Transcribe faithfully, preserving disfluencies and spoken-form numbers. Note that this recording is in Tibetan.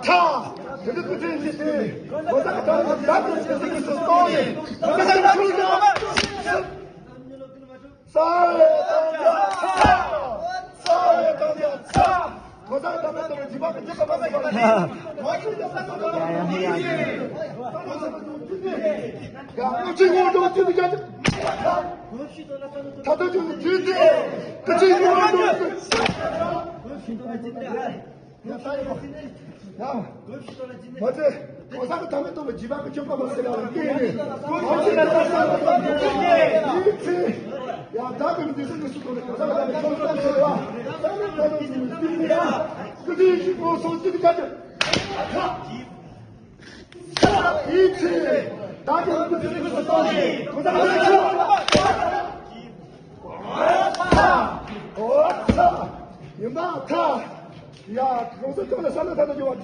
ཐ། དེ་འདྲ་སྐུ་ཚེ་ཞིག་སྟེ། ཁོ་ཚ་གི་ཐ་ན་ད་དུང་ཞིག་སྟེ་སུ་གཏོང་ཡིན། ཁོ་ཚ་གི་ཐུགས་ཀྱི་ས་ལས་བཏང་ཡ་ཚ། ས་ལས་བཏང་ཡ་ཚ། ཁོ་ཚ་གི་ཐ་ན་ད་ལྟ་བྱིས་པ་གི་རྒྱུད་པ་མ་ཟིན་པ་ལ་ཡིན། ཁོ་ཚ་གི་ཐ་ན་ད་ལྟ་བྱིས་པ་གི་རྒྱུད་པ་མ་ཟིན་པ་ལ་ཡིན། ཡ་ཨ་ཅེ་ངོ་འདྲ་བ་ཅི་འདུག་ཡ། ད་ལྟ་ཅུང་ཟད་དུས་ཚོད་ཀྱི་ཅི་ཡོང་བ་འདུག་ཡ་ད་ཡོང་བ། ཡ། མ་ཚད། གོང་ས་གི་ཐ་མའི་སྟོན་པ་བྱིས་པ་གི་སྤྱོད་པ་མ་ཟེར་ཡ་ལ་བརྟེན་ནས། གོང་ས་གི་ཐ་མའི་སྟོན་པ་བྱིས་པ་གི་སྤྱོད་པ་མ་ཟེར་ཡ་ལ་བརྟེན་ནས། ཡ་ད་གི་མི་དེ་སུ་གི་སུ་གོང་ས་གི་ཐ་མའི་སྟོན་པ་ཟེར་བ། ད་ནི་ད་ནི་མི་དེ་ནི་ཡ། ཀི་དེ་ཞིག་གོང་སོང་ཅི་གི་ད་དེ། ཡིད་ཆེས། ད་དེ་མི་ཚེ་གཅིག་ཏུ་བཏང་ནས་གང་ཟག་གང་ཟག་ཁྱོད། ཨོ་ཚ། ཨོ་ཚ། ཡིན་པ་ཐ། ཡ་གང་ཟག་ཁྱོད་ལ་ས་ལ་ད་ལྟ་འགྱུར་བ།